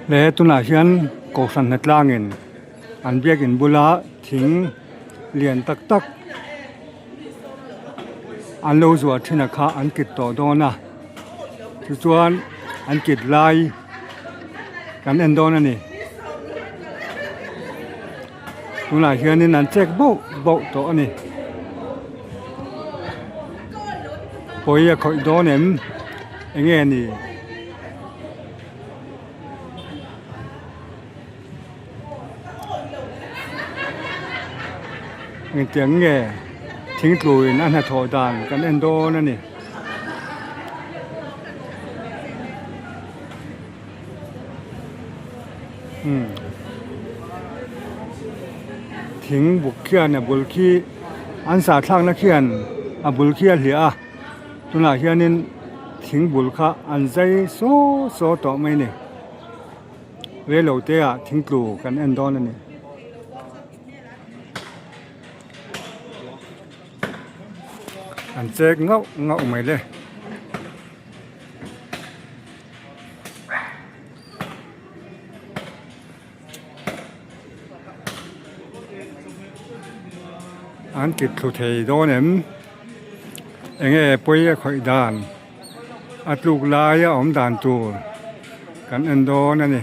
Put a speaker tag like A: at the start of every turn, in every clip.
A: He tunah hian kohhran hnatlangin an biakin bula thing lian tak tak an lo zuah thin a kha an kit tawh dawn a tichuan an kit lai kan en dawn a ni tunah hianin an check bauh bauh tawh a ni pawi a khawih dawn em enge ni. Engtiang nge thingtluin a hnathawh dan kan en dawn a ni. Umm thing buk khian a bul khi an sah thlakna khian a bul khi a hliah a tunah hianin thing bul kha an zai saw saw tawh mai a ni. Reilo te ah thingtlu kan en dawn a ni. An chek ngauh ngauh mai le. An kit thlu thei dawn em? Enge pawi a khawih dan? A tluk laia awm dan tur kan en dawn a ni.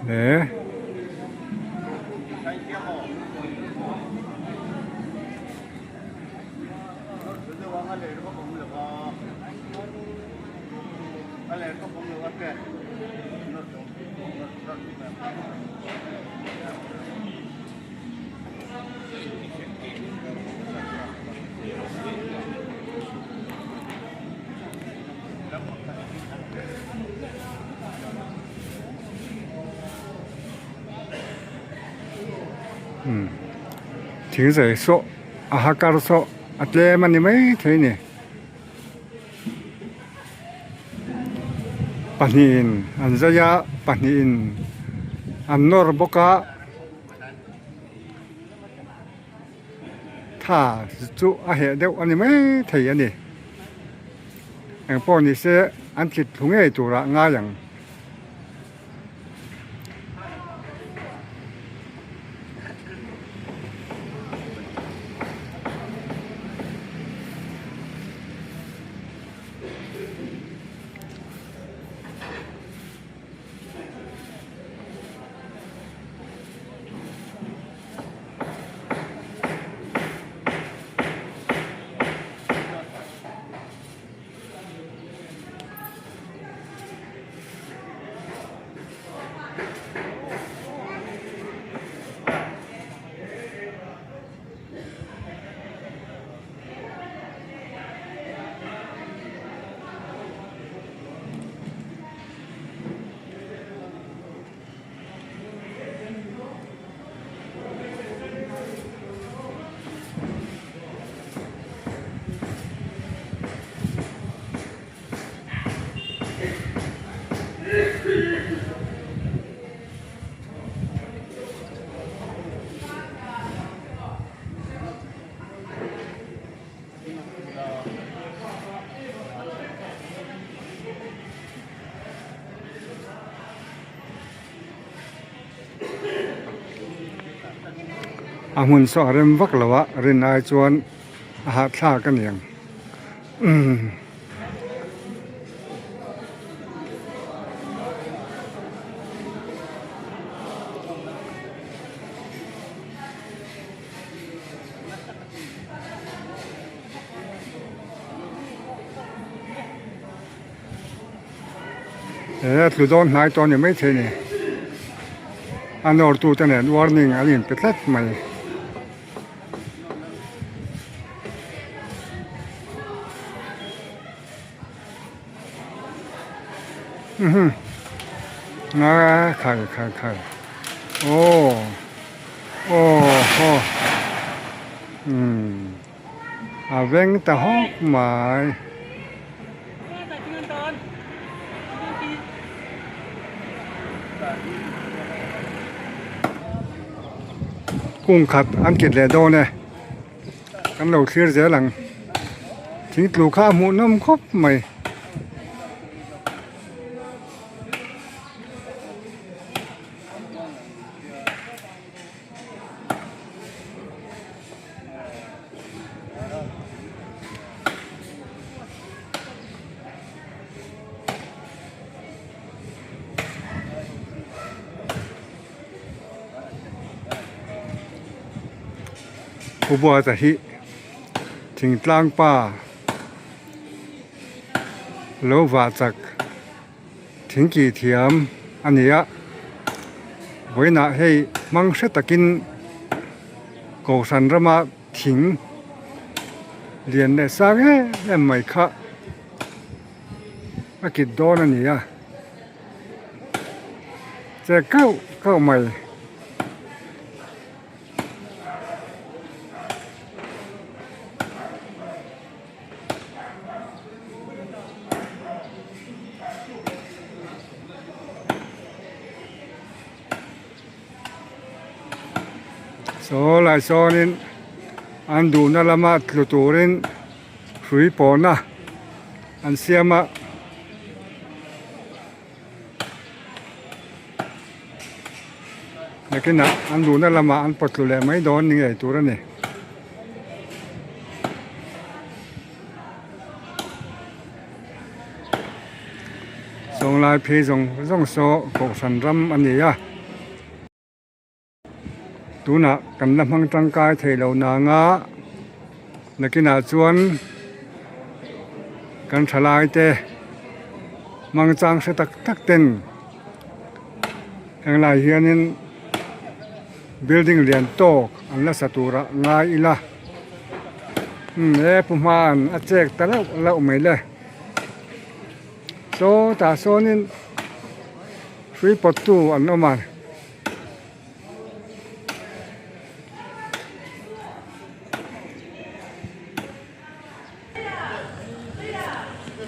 A: Hle. Thing zai saw a ha kar saw a tlem a ni maithei a ni pahnihin an zai a pahnihin an nawr bawk a. Tha chu a heh deuh a ni mai thei a ni. Eng pawh ni se an thlit thlu ngei turah ngai ang. A hmun saw a rem vak lo a rin ai chuan a hahthlak a niang umm. He tlu dawn hnai tawh a ni maithei a ni a nawr tu te nen warning an inpe tlat mai. Uhmm a khai khai khai aw aw haw umm a veng ta hawk mai. Kung khat an kit leh dawn e kan lo thlir zel ang thing tlu kha a hmuh nawm khawp mai. Pu Buata hi thingtlang pa lo vah chak thing kih thiam a ni a vawiinah hei hmang hre takin kohhran rama thing lian leh sang em em mai kha a kit dawn a ni a che kauh kauh mai. Saw lai sawnin an duhna lama tlu turin hrui pawhna an siam a. Nakinah an duhna lamah an pawt tlu leh mai dawn ni ngei tur a ni. Sawnglai phei zawng zawng saw kohhran ram a ni a. Tunah kan la hmang tangkai thei lo nanga nakinah chuan kan thalai te hmang chang hre tak tak ten henglai hianin building lian tawk an la sa turah ngai ila umm he pu hma'n a chek ta lauh lauh mai le sawtah sawnin hrui pawttu an awm a.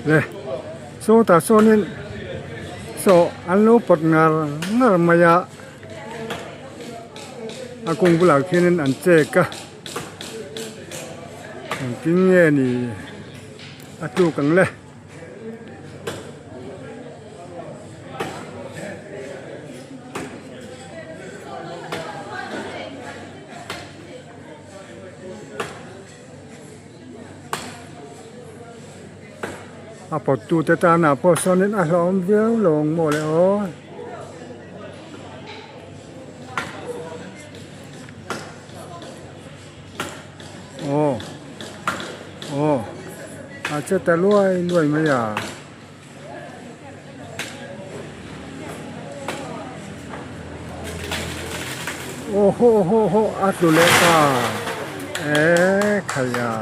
A: Le sawtah sawnin saw an lo pawt ngar ngar mai a a kung bulah khianin an chek a engtin nge ni a tluk ang le. A pawt tu te tanah pawh sawnin a hlauhawm viau lo ang maw le aw. Aw aw a che ta luai luai mai a. Aw haw haw haw a tlu leh ta eh khai a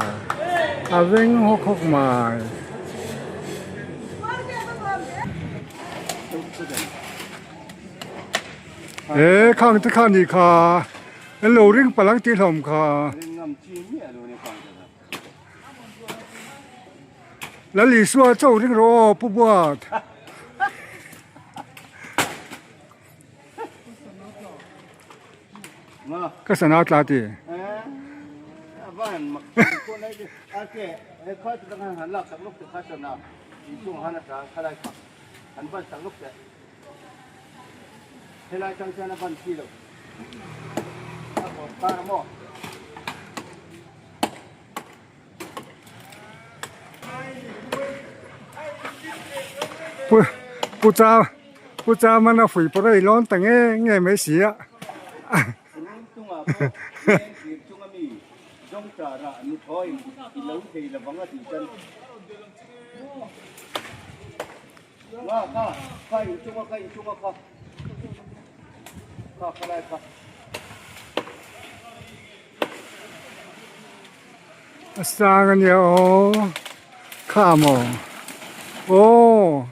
A: a veng hawk hawk mai. Eh khang te kha ni kha. An lo ring palh ang tih hlawm kha. Lal Isua cho ring rawh aw Pu Buat. Ka sana tla ti. Pu pu cha pu cha mana fui pawh a ilawn ta nge nge mai si a. A sang a nia aw kha maw aw.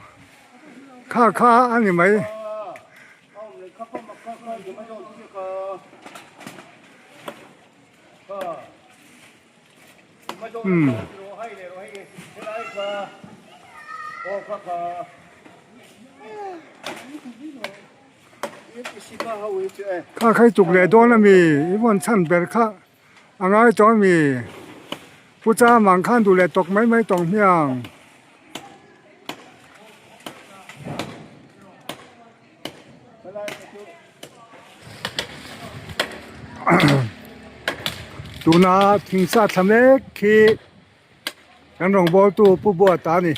A: Kha kha a ni mai. Umm. Kha khai chuk leh dawn a mi i vawn chhan ber kha a ngai tawh a mi pu cham ang khan duh leh tawk mai mai tawng hmiang. Tuna thing sa thla mek khi kan rawngbawltu Pu Buata a ni.